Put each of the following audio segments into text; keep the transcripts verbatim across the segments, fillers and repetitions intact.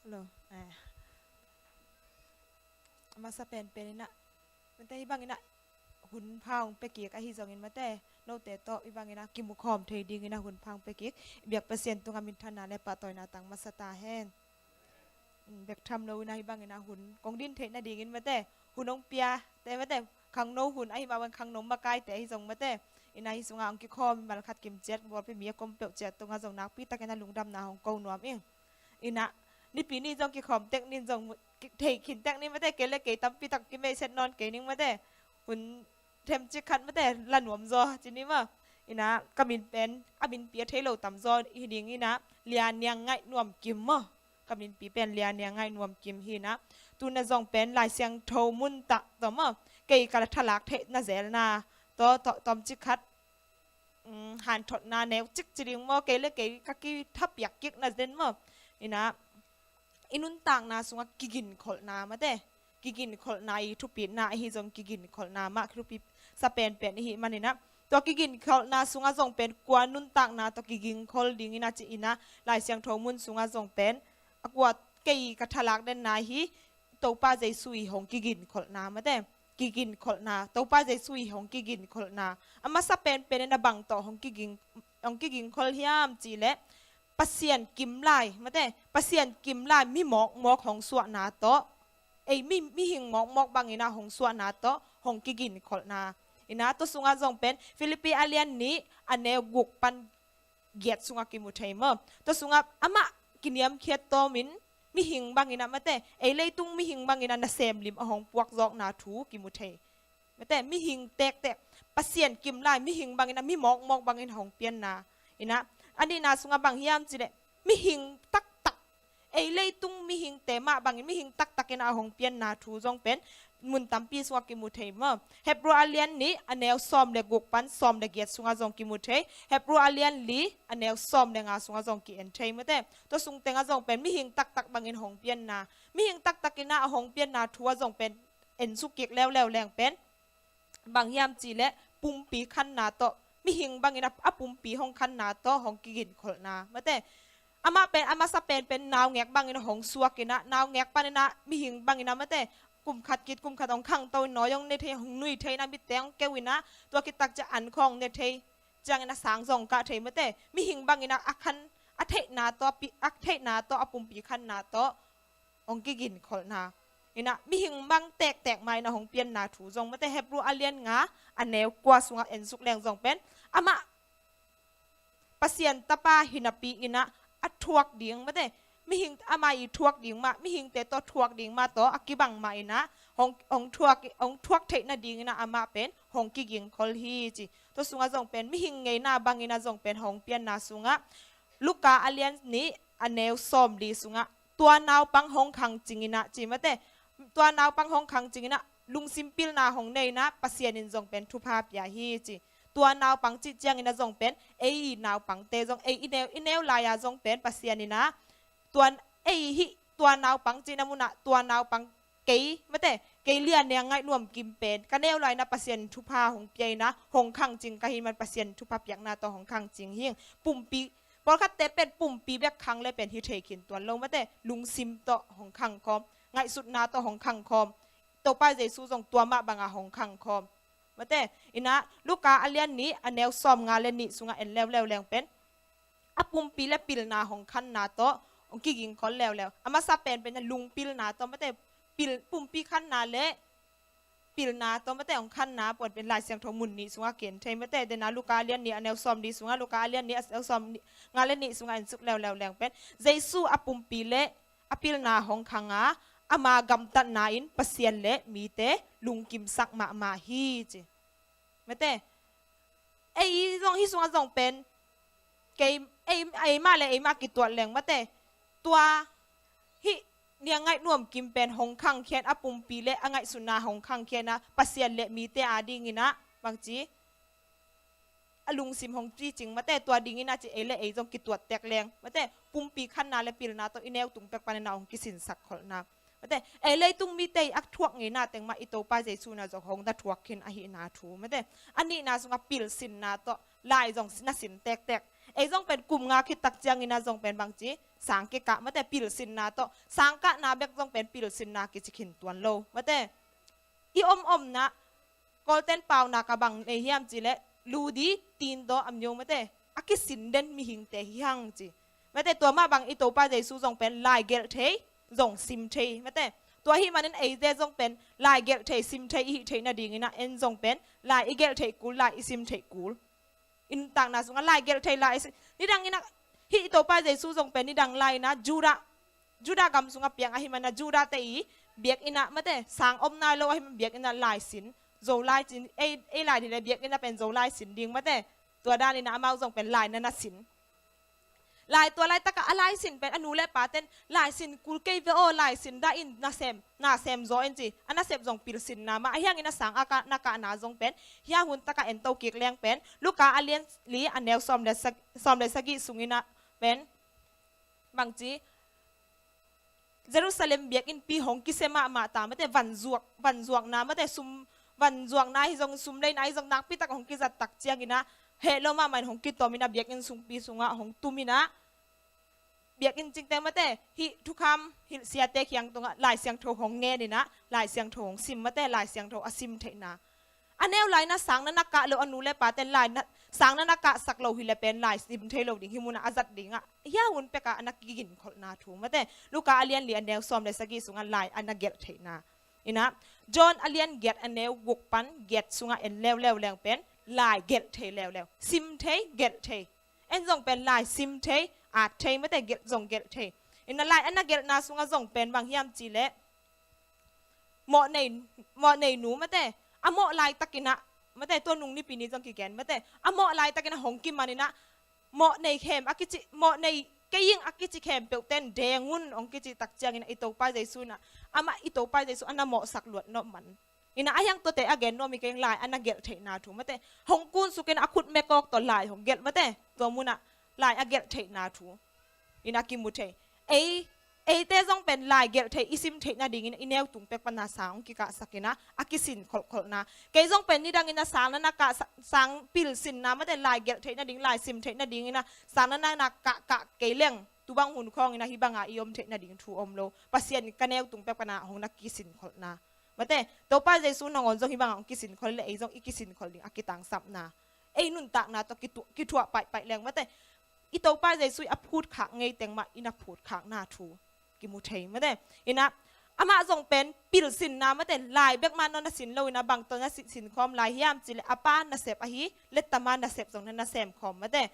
Lo, eh. A masa penpen inah, mate, hih bang inah hun pha hong pia kik ahi zongin, mate, note tawh hih bang inah kimukhawm thei ding inah hun pha hong pia kik. Biak Pasian tungah minthanna le pahtawina tang masa ta hen. Mm, bek tham lo inah hih bang inah hun kong din theih nadingin, mate, hun hong pia te, mate, khangno hun ahi mah bang, khangno makaite ahi zong, mate, inah hih sungah hong kikhawm, mal khat kim ciat, bawlpi mi a kom peuh ciat tungah zong nakpi takin a lungdamna hong ko nuam ing. Inah nipi ni zong kikhawm tek nin zong mu-, ki-, thei khin tek nin, mate, kei le kei tampi tak kimeihset nawn kei ning, mate, hun themcik khat, mate, la nuam zaw ci ni maw. Inah ka min pen a minpi a thei lo tam zaw hi ding inah, Lia Niang Ngaih Nuam Kim maw. Ka minpi pen Lia Niang Ngaih Nuam Kim hi inah, tu na zong pen Lai Siangtho mun tah tawh maw, kei ka la thalak theih na zelna tawh, tawh tawmcik khat, mm, hanthotna neucik ci ding maw, kei le kei ka kithapiak kik na zen maw. Inah i nuntakna sungah kiginkholhna, mate, kiginkholhna i thupitna ahi zong, kiginkholhna mah thupi sa penpen ihi man inah, tua kiginkholhna sungah zong pen kua nuntakna tawh kiginkhol ding inah ci inah, Lai Siangtho mun sungah zong pen a kua, kei ka thalak denna hi, Topa Jesu i hong kiginkholhna, mate, kiginkholhna, Topa Jesu i hong kiginkholhna. A masa penpen inah bang tawh hong kiging, hong kigingkhol hiam cih leh, Pasian kim lai, mate, Pasian kim lai mi mawkmawk hong suahna tawh, ei, mi, mihing mawkmawk bang inah hong suahna tawh hong kiginkholhna. Inah tua sungah zong pen Philippi a lian nih a neu guk pan giat sungah kimu thei maw. Tua sungah amah kiniamkhiat tawmin mihing bang inah, mate, ei leitung mihing bang inah nasem lim a hong puak zawkna thu kimu thei. Mate, mihing tektek, Pasian kim lai mihing bang inah, mi mawkmawk bang inah hong pianna. Inah a nihna sungah bang hiam cih leh, mihing taktak, ei leitung mihingte mah bangin mihing taktak inah a hong pianna thu zong pen mun tampi sungah kimu thei maw. Hebru a lian nih a neu sawm le guk pan sawm le giat sungah zong kimu thei. Hebru a lian li a neu sawm le nga sungah zong ki-en thei, mate. Tua sung tengah zong pen mihing taktak bangin hong pianna, mihing taktak inah a hong pianna thu ah zong pen en suk kik leuleu leng pen bang hiam cih leh, pumpi khanna tawh, mihing bang inah a pumpi hong khanna tawh hong kiginkholhna, mate. Amah pen a masa penpen naungek bang inah hong suak inah, naungek pan inah mihing bang inah, mate, kum khat khit kum khat hong khangto in, nawi hong ne thei, hong nui thei inah, mitte hong keu inah, tua khit tak ciang an khawng ne thei, ciang inah sang zong kah thei, mate. Mihing bang inah a khan, a theihna tawh, a pi-, a theihna tawh, a pumpi khanna tawh hong kiginkholhna. Inah mihing bang tektek mah inah hong pianna thu zong, mate, Hebru a lian nga a neu kua sungah en suk leng zong pen, amah Pasian Tapa hi napi inah a thuak ding, mate, mihing, amah i thuak ding mah, mihingte tawh thuak ding mah tawh a kibang mah inah hong, hong thuak, hong thuak theih nading inah amah pen hong kigingkhol hi ci. Tua sungah zong pen mihing ngeina bang inah zong pen hong pianna sungah, Luka a lian nih a neu sawm li sungah, tua naupang hong khangcing inah ci, mate, tua naupang hong khangcing inah lungsim pilna hong nei inah Pasian in zong pen thupha pia hi ci. Tua naupang cih ciang inah zong pen ei i naupangte zong, ei i neu, i neu lai-a zong pen Pasian inah tua, ei hih tua naupang cihna munah tua naupang, kei, mate, kei Lia Niang Ngaih Nuam Kim pen ka neu lai inah Pasian thupha hong pia inah hong khangcing ka hi man, Pasian thupha piakna tawh hong khangcing hi. Pumpi, pawlkhatte pen pumpi bek khang le pen hi thei khin tuan lo, mate, lungsim tawh hong khangkhawm, ngaihsutna tawh hong khangkhawm, Topa Jesu zong tua mah bangah hong khangkhawm, mate. Inah Luka a lian nih a neu sawm nga le nih sungah en leuleu leng pen a pumpi le pilna hong khanna tawh hong kigingkhol leuleu. A masa penpen a lungpilna tawh, mate, pil, pumpi khanna le pilna tawh, mate, hong khanna puan pen Lai Siangtho mun nih sungah ki-en thei, mate. Dena Luka a lian nih a neu sawm li sungah, Luka a lian nih a neu sawm nga le nih sungah en suk leuleu leng pen Jesu a pumpi le a pilna hong khang a, ama gamtatna in Pasian le mite lungkimsak mahmah hi ci. Mate, ei zong hih sungah zong pen, kei, ei, eimah le eimah kituat leng, mate, tua hih Lia Niang Ngaih Nuam Kim pen hong khangkhia in, a pumpi le a ngaihsutna hong khangkhia in ah, Pasian le mite ading inah bangci a lungsim hong picing, mate, tua ding inah ci ei le ei zong kituat tek leng, mate, pumpi khanna le pilna tawh i neu tung pek panin ah hong kisinsak kholhna. Mate, ei leitung mite i a thuak ngeina teng mah i Topa Jesu na zong hong na thuak khin ahihna thu, mate. A nihna sungah pilsinna tawh lai zong na sin tektek. Ei zong pen kum nga khit tak ciangin ah zong pen bangci, sang kikah, mate, pilsinna tawh. Sang kahna bek zong pen pilsinna kici khin tuan lo, mate. I om omna, Kawlten paunak ah bang nei hiam cih leh, ludi, tindaw, amyo, mate, a kisin den mihingte hi hang ci. Mate, tua mah bang i Topa Jesu zong pen lai gelh thei, zong sim thei, mate. Tua ahih manin eite zong pen lai gelh thei, sim thei i hih theih nadingin ah en zong pen lai i gelh theih kul, lai i sim theih kul. I nuntakna sungah lai gelh thei lai i si-, nidangin ah, hih i Topa Jesu zong pen nidang lai-in ah Judah, Judah gam sungah piang ahih manin ah Judah te i biakinn ah, mate, sang om nai lo ahih manin biakinn ah lai sin zo lai cin, ei, ei lai ding leh biakinn ah pen zo lai sin ding, mate. Tua danin ah amau zong pen lai na na sin. Lai, tua laitakah a lai sin pen a nu le paten lai sin kul kei ve aw, lai sin dah in, nasem, nasem zaw in ci. A nasep zong pilsinna mah. Ahi hangin a sang a kah, na kahna zong pen hih hun takah en to kik leng pen Luka a lian li a neu sawm le sag-, sawm le sagih sungin ah pen bangci, Jerusalem biakinnpi hong kisia mahmah ta, mate, vanzuak, vanzuakna, mate, sum, vanzuakna hi zong, sum leina hi zong nakpi tak hong kizat tak ciangin ah heh lo mahmah in hong kitawm in ah biakinn sungpi sungah hong tum in ah, biakinn cingte, mate, hih thukham hilh siate kiang tungah Lai Siangtho hong ngen in ah, Lai Siangtho hong sim, mate, Lai Siangtho a sim theihna. A neu lai-in ah sang na na kah lo, a nu le paten lai na, sang na na kahsak lo hi leh pen lai sim thei lo ding, hih munah a zat dingah hih hun pekah a na kiginkholhna thu, mate. Luka a lian li a neu sawm le sagih sungah lai a na gelh theihna. In ah John a lian giat a neu guk pan giat sungah en leuleu leng pen lai gelh thei leuleu. Sim thei, gelh thei. En zong pen lai sim thei, at thei, mate, gelh zong gelh thei. In ah lai a na gelhna sungah zong pen bang hiam cih leh, mawh nei, mawh nei nu, mate, a mawh laitakin ah, mate, tua nung nipi ni zong kigen, mate, a mawh laitakin ah hong kiman in ah, mawh nei khem a kici, mawh nei kei ing a kici khempeuh ten deng un hong kici tak ciangin ah i Topa Jesu in ah, amah i Topa Jesu a na mawhsak luat nop man. In ah ahi hang tuate a gen nuam hi keng, lai a na gelh theihna thu, mate. Hong kunsuk in ah a khut mekawk tawh lai hong gelh, mate. Tua munah lai a gelh theihna thu in ah kimu thei. Ei, eite zong pen lai gelh thei, i sim theih nadingin i neu tung pek pan ah sang hong kikahsak in ah a kisin kholhkholhna. Kei zong pen nidangin ah sang na na kah sa-, sang pilsinna, mate, lai gelh theih nading, lai sim theih nadingin ah sang na na na kah, kah kei leng, tu bang hun khawngin ah hih banga i om theih nading thu om lo. Pasian in ka neu tung pek pan ah hong na kisin kholhna. Mate, Topa Jesu nangawn zong hih banga hong kisin kholh leh ei zong i kisin kholh ding a kitangsapna. Ei nuntakna tawh kitu-, kithuah paihpaih leng, mate, i Topa Jesu i a phutkhak ngei teng mah i na phutkhakna thu kimu thei, mate. In ah amah zong pen pilsinna, mate, lai bek mah na na sin lo in ah bang tawh na si-, sin khawm lai hiam cih leh a pa nasep ahi, lettama nasep zong na na sem khawm, mate.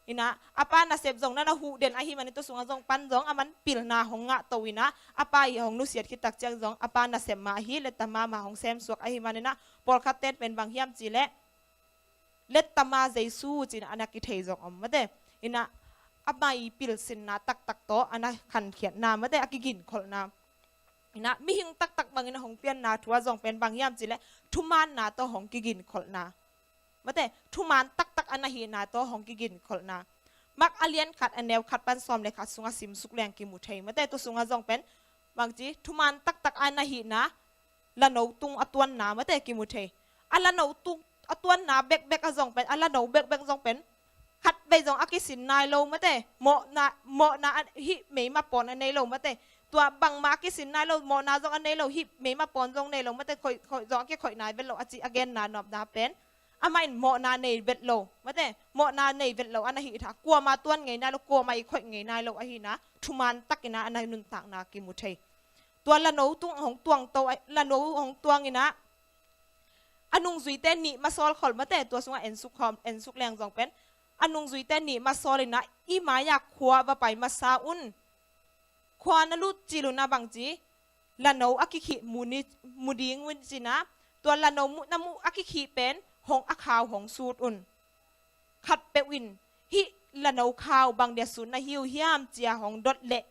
In ah a pa nasep zong na na huh den ahih manin tua sungah zong pan zong a man pilna hong ngah to in ah a pa i hong nusiat khit tak ciang zong a pa nasep mah ahi, lettama mah hong semsuak ahih manin ah pawlkhat ten pen bang hiam cih leh lettama Jesu ci-in a na kithei zong om, mate. In ah amah i pilsinna taktak tawh a na khankhiatna, mate, a kiginkholhna. In ah mihing taktak bangin ah hong pianna thu ah zong pen bang hiam cih leh thumaanna tawh hong kiginkholhna. Mate, thumaan taktak a na hihna tawh hong kiginkholhna. Mark a lian khat a neu khat pan sawm le khat sungah simsuk leng kimu thei, mate, tua sungah zong pen bangci, thumaan taktak a na hihna, lano tung a tuanna, mate, kimu thei. A lano tung a tuanna bekbek ah zong pen, a lano bekbek zong pen khatvei zong a kisin nai lo, mate. Mawhna, mawhna a, hih meima pawn a nei lo, mate. Tua bangmah a kisin nai lo, mawhna zong a nei lo, hih meima pawn zong nei lo, mate, khoih, khoih zong a kikhoih nai vet lo a ci a genna nopna pen, amah in mawhna nei vet lo, mate, mawhna nei vet lo a na hih tha, kuamah tuan ngei nai lo, kuamah i khoih ngei nai lo ahihna, thumaan takin ah a na nuntakna kimu thei. Tua lano tung hong tuang to, lano hong tuang in ah a nungzuite nih mah sawl khol, mate, tua sungah ensuk khawm, ensuk leng zong pen a nungzuite nih mah sawl in ah i mai-ah khua va pai masa un. Khua na lut cil un ah bangci, lano a kikhih mu ni, mu ding un ci-in ah, tua lano mu, na mu a kikhih pen hong a khau hong sut un. Khatpeuh in hih lano khau bang dia sut na hi uh hiam ci-a hong dot leh,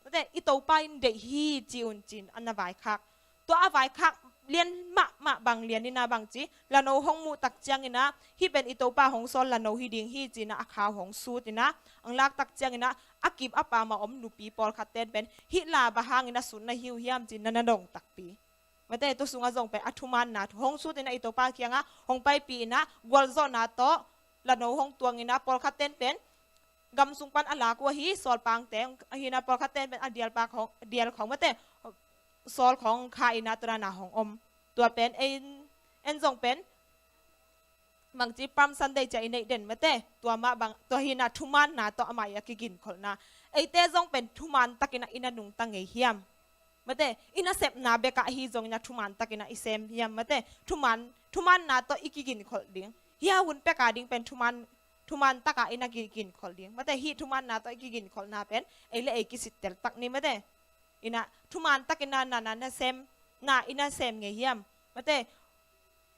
mate, i Topa in deih hi ci un ci-in a na vaikhak. Tua a vaikhak lian mahmah bang lian in ah bangci, lano hong muh tak ciangin ah hih pen i Topa hong sawl lano hi ding hi ci-in ah a khau hong sut in ah, ang lak tak ciangin ah a kip a pam a om nupi pawlkhat ten pen hih la bang hangin a sut na hi uh hiam ci-in na na dong takpi. Mate, tua sungah zong pen a thumaanna thu hong sut in ah i Topa kiangah hong paipih in ah gualzawhna tawh lano hong tuang ina, pawlkhat ten pen gam sung pan a lak uh ahi sawlpangte ahi ina, pawlkhat ten pen a dialpak hong, dial khawng mate, sawl khawng kha ina, tua dan a hong om. Tua pen en, en zong pen bangci Palm Sunday ci-a i neih den mate, tua mah bang, tua hi ina thumaanna tawh amah i a kiginkholhna. Eite zong pen thumaan takin a i na nungta ngei hiam? Mate, i nasepna bek ah ahi zongin a thumaan takin a i sem hiam? Mate, thumaan, thumaanna tawh i kiginkholh ding. Hih a hun pek a ding pen thumaan, thumaan tak a i na kiginkholh ding. Mate, hih thumaanna tawh i kiginkholhna pen ei le ei kisittel tak ni mate. Ina thumaan takin na, na, na, na sem, na, i na sem ngei hiam? Mate,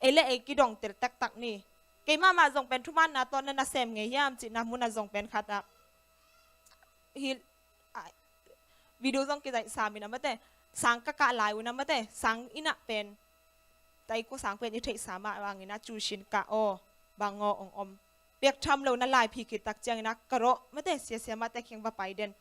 ei le ei kidongtel taktak ni. Keimah mah zong pen thumaanna tawh na, na sem ngei hiam cihna mun ah zong pen khat ah, hi, a, video zong kizaih sam ina mate, sang ka kah lai uh na mate, sang ina pen, taiko sang pen i theihsa mah bang ina, cu sin kah aw, bang aw, ong om. Piak tham lo na lai phi khit tak ciang ina ka rawh mate, siasia mah te kiang va pai den.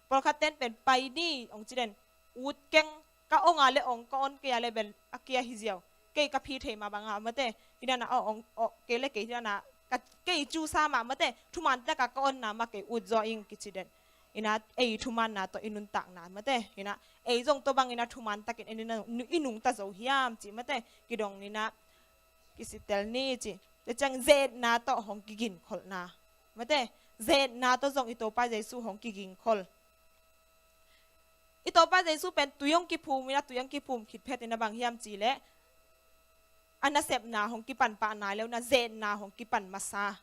Pawlkhat ten pen pai ni ong ci den. Ut keng, ka ong a le ong, ka on kei a le bel a kia hi ziau. Kei ka phi thei mah bang a mate, hi dan a, aw, ong, aw, kei le kei hi dan a, ka, kei cu sa mah mate, thumaan tak a ka onna mah kei ut zaw ing kici den. Ina ei thumaanna tawh i nuntakna mate, ina ei zong tua bang ina thumaan takin en ina, i nungta zo hiam cih mate, kidong ina, kisittel ni ci. Tua ciang ze-etna tawh hong kiginkholhna. Mate, ze-etna tawh zong i Topa Jesu hong kiginkhol. I Topa Jesu pen tui hong kiphum ina, tui hong kiphum khit phet ina bang hiam cih leh, a nasepna hong kipan pah nai lo ina, ze-etna hong kipan masa.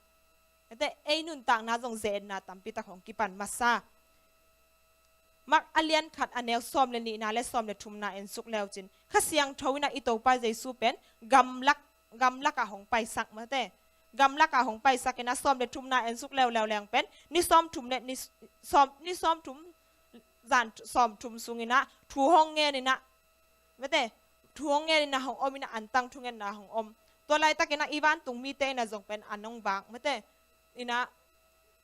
Mate, ei nuntakna zong ze-etna tampi tak hong kipan masa. Mark a lian khat a neu sawm le nihna le sawm le thumna en suk leu cin, Kha Siangtho ina i Topa Jesu pen gamlak, gamlak ah hong paisak mate. Gamlak ah hong paisak ina sawm le thumna en suk leu leu leng pen ni sawm thum le ni sawm, ni sawm thum, zan sawm thum sung ina thu hong ngen ina, mate, thu hong ngen ina hong om ina, antang thungetna hong om. Tua laitak ina i vantung mite ina zong pen an hong vak mate. Ina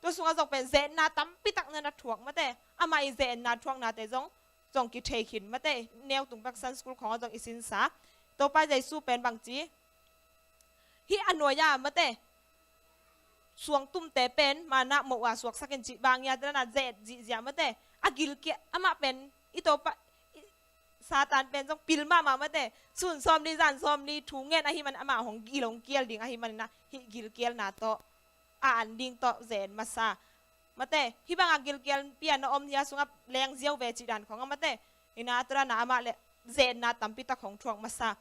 tua sungah zong pen ze-etna tampi tak na na thuak mate. Amah i ze-etna thuaknate zong, zong kithei khin mate. Neu tung bek Sunday school khawngah zong i sinsa. Topa Jesu pen bangci, hih a nuai-a mate, suangtumte pen manna moh a suaksak in cih bang ia, tua dan a ze-et zihziah mate. A gilkial, amah pen i Topa, i, Satan pen zong pil mahmah mate. Sun sawmli zan sawmli thu ngen ahih man amah hong gil hong kial ding ahih man ina, hih gilkialna tawh, a an ding tawh ze-et masa. Mate, hih bang a gilkial pian a om hia sungah leng ziau ve cih dan khawng a mate. Ina tua dan a amah le ze-etna tampi tak hong thuak masa.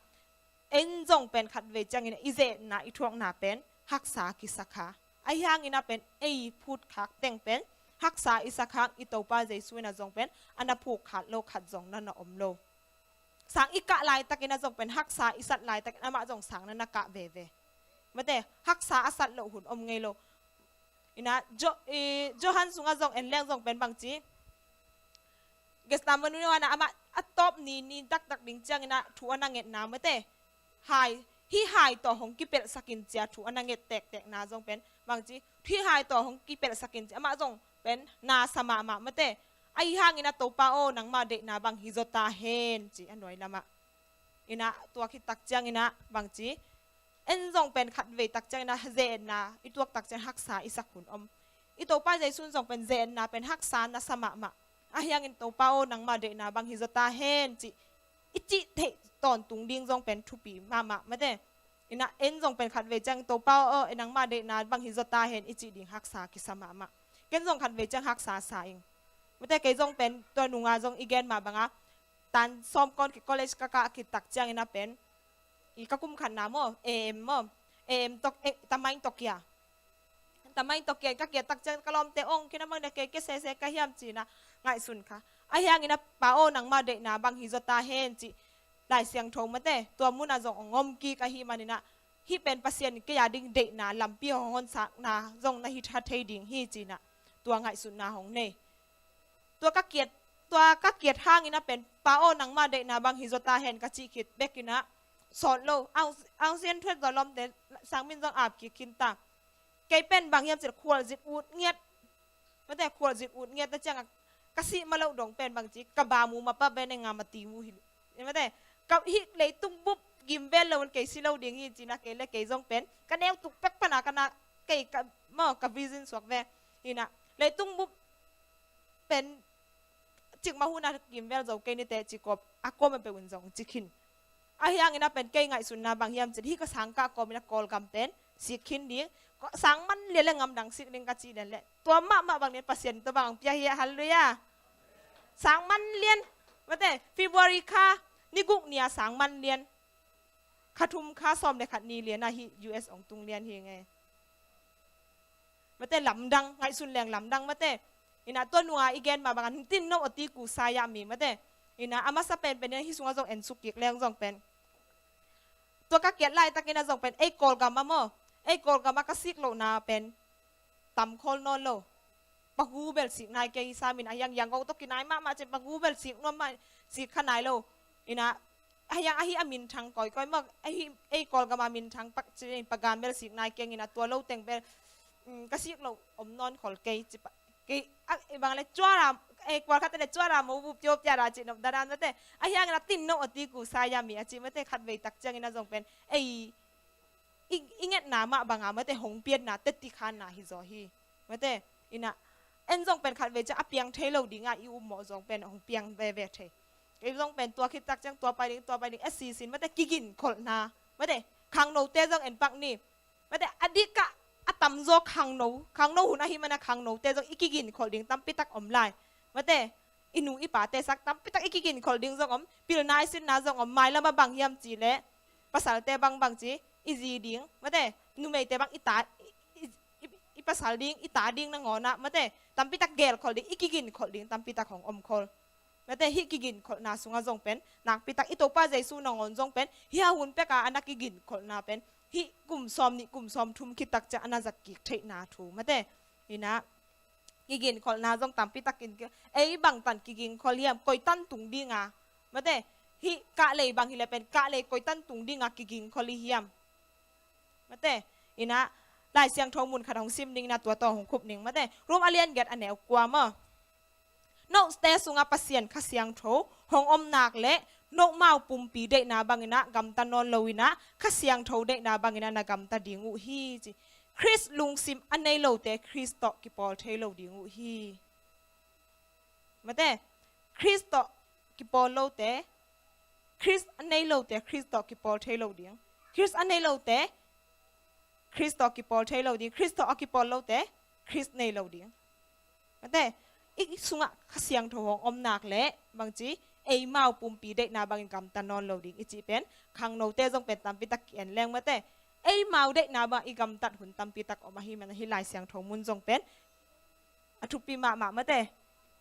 En zong pen khatvei ciangin i ze-etna i thuakna pen haksa kisa kha. Ahi hangin a pen ei phutkhak teng pen haksa i sak hang, i Topa Jesu ina zong pen a na phukkhat lo khat zong na na om lo. Sang i kah laitakin a zong pen haksa i sat laitakin amah zong sang na na kah veve. Mate, haksa a sat loh hun om ngei lo. Ina Jo-, i, Johan sungah zong en leng zong pen bangci, Gethsemane huan ah amah a tawp ni, ni taktak ding ciangin ah thu a na ngetna mate. Hai, hih hai tawh hong kipelhsak in ci-a thu a na nget tektekna zong pen bangci, hih hai tawh hong kipelhsak in ci-a amah zong pen na sa mahmah mate. Ahi hangin ah Topa aw, nangmah deihna bang hi zaw ta hen ci a nuai lamah. Ina tua khit tak ciangin ah bangci, en zong pen khatvei tak ciangin ah ze-etna i tuak tak ciang haksa i sak hun om. I Topa Jesu in zong pen ze-etna pen haksa na sa mahmah. Ahi hangin Topa aw, nangmah deihna bang hi zaw ta hen ci i cih theih tawntung ding zong pen thupi mahmah mate. Ina en zong pen khatvei ciang Topa aw, e, nangmah deihna bang hi zaw ta hen i cih ding haksa kisa mahmah. Ken zong khatvei ciang haksa sa ing. Mate, kei zong pen tua nunga zong i gen mah banga tan sawm kawn khit college ka kah khit tak ciangin ah pen i ka kum khatna maw, A M maw, A M tawh, eh, tamain tawh kia. Tamain tawh kia, ka kia tak ciang ka lawmte ong khin a mang de, kei kia sese ka hiam ci-in ah ngaihsun kha. Ahi hangin ah Pa aw, nangmah deihna bang hi zaw ta hen ci Lai Siangtho mate, tua munah zong ong om kik ahih manin ah hih pen Pasian in kei a ding deihna lampi hong honsakna zong na hi tha thei ding hi ci-in ah tua ngaihsutna hong nei. Tua ka kiat, tua ka kiat hangin ah pen Pa aw, nangmah deihna bang hi zaw ta hen ka cih khit bekin ah sawt lo, Aung, Aung San thuat zaw lawmte sangmin zong ap kik khin ta. Kei pen bang hiam cih leh khualzin ut ngiat. Mate, khualzin ut ngiat na ciangah ka sih ma loh dong pen bangci, ka ba mu ma pa pen e nga ma ti mu hi. Mate, ka hih leitung bup gim vel lo in kei si lo ding hi ci-in ah kei le kei zong pen ka neu tuk pek pan ah ka na kei ka, maw, ka vision suak ve. Hi na, leitung bup pen cikmah hun a kimvel zo kei ni teh ci kawm, a kawm a peuh in zong ci khin. Ahi hangin a pen kei ngaihsunna bang hiam cih leh hih ka sangkah kawmin a Kawlgam pen sik khin ding, sang man lian leh ngamdang sik ding ka cih lian leh tua mahmah bang lian Pasian tua bang pia hi a, halleluiah. Sang man lian, mate, February kha ni guk ni a sang man lian, kha thum kha sawm leh khat ni lian a hih U S hong tung lian hi ngei. Mate, lamdang, ngaihsun leng lamdang, mate. Hi na, tua nunga i gen mah bangin tin no a ti ku sa ya mi, mate. Hi na, a masa penpen in hih sungah zong en suk kik leng zong pen, tua ka kiat laitakin a zong pen ei Kawlgam ah maw, ei Kawlgam ah ka sik lohna pen tam khol nawn lo. Pagu bel sik nai kei hi sam in, ahi hang Yangon tawh kinai mahmah cin pagu bel sik nuam mah, sik kha nai lo. Hi na, ahi hang ahi a minthang kawikawi mah, ahi ei Kawlgam a minthang pak cin pagan bel sik nai kei hi na, tua lo teng bel, mm, ka sik loh om nawn khol kei ci pah. Kei, a, i bang le cuara, ei, kual khat le cuara mo bu pio pia ra ci nop danan, mate. Ahi hangin a tin no a ti ku sa ya mi a ci, mate, khat vei tak ciangin a zong pen ei i, i ngetna mah banga, mate, hong piatna teti khanna hi zaw hi, mate. Hi na, en zong pen khat vei ciang a piang thei lo dinga i ummawh zong pen hong piang veve thei. Kei zong pen tua khit tak ciang tua pai ding, tua pai ding, a sisin, mate, kiginkholhna, mate, khangnote zong en pak ni. Mate, a dik ah a tamzaw khangno, khangno hun ahi mana khangnote zong i kiginkholh ding tampi tak om lai. Mate, i nu i pate sak tampi tak i kiginkholh ding zong om, pilna i sinna zong om, mailam ah bang hiam ci leh pasalte bang bang ci i zi ding, mate, numeite bang i ta, i, i, i, i pasal ding, i ta ding nangawn ah, mate, tampi tak gelkholh ding, i kiginkholh ding tampi tak hong om khol. Mate, hih kiginkholhna sungah zong pen nakpi tak i Topa Jesu nangawn zong pen hih a hun peka a na kiginkholhna pen hih kum sawm nih kum sawm thum khit tak ciang a na zat kik theihna thu, mate. Hi na, kiginkholhna zong tampi takin ki-, ei bangtan kiginkhol hiam, koi tan tung dinga, mate, hih kahlei bang hileh pen kahlei koi tan tung dinga kiginkhol i hiam, mate. Hi na, Lai Siangtho mun khat hong sim ning na, tua tawh hong khup ning, mate. Rom a lian giat a neu kua maw. Note sungah Pasian Kha Siangtho hong om nak leh, nomau pumpi deihna bangin ah gamta nawn lo in ah, Kha Siangtho deihna bangin ah na gamta ding uh hi, ci. Khrist lungsim a nei lote Khrist tawh kipawl thei lo ding uh hi. Mate, Khrist tawh kipawl lote, Khrist a nei lote Khrist tawh kipawl thei lo ding. Khrist a nei lote Khrist tawh kipawl thei lo ding. Khrist tawh a kipawl lote Khrist nei lo ding. Mate, i sungah Kha Siangtho hong om nak leh, bangci, eimau pumpi deihna bangin gamta nawn lo ding i cih pen, khangnote zong pen tampi tak ki-en leng, mate. Eimau deihna bang i gamtat hun tampi tak om ahih man ahi, Lai Siangtho mun zong pen a thupi mahmah, mate.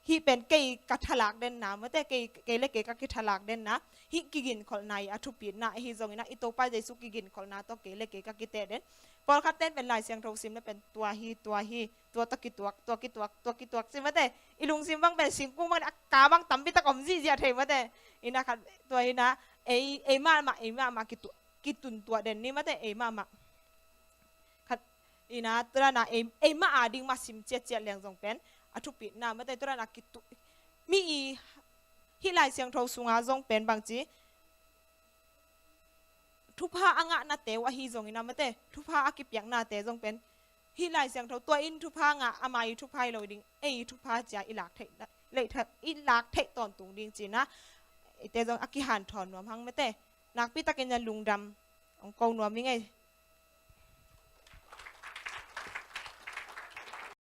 Hih pen kei ka thalak denna, mate, kei, kei le kei ka kithalak denna. Hih kiginkholhna i a thupitna ahi zongin ah, i Topa Jesu kiginkholhna tawh kei le kei ka kiteh den. Pawlkhat ten pen Lai Siangtho sim le pen tua hi, tua hi, tua tawh kituak, tua kituak, tua kituak ci, mate. I lungsim bang pen singkung bang a ka bang tampi tak om zihziah thei, mate. Hi na, khat tua hi na, ei, ei mahmah, ei mahmah kitu-, kituntuah den ni, mate, ei mahmah. Khat, hi na, tua dan a ei, ei mah a ding mah sim ciatciat leng zong pen a thupitna, mate, tua dan a kitu-, mi i, hih Lai Siangtho sunga zong pen bangci, thupha a ngahnate uh ahi zongin ah, mate, thupha a kipiaknate zong pen, hih Lai Siangtho tua in thupha ngah, ama i thupha hi lo ding, ei i thupha cia i lak theih, leh tha-, i lak theih tawntung ding ci-in ah, eite zong a kihanthawn nuam hang, mate. Nakpi takin a lungdam hong ko nuam i ngei.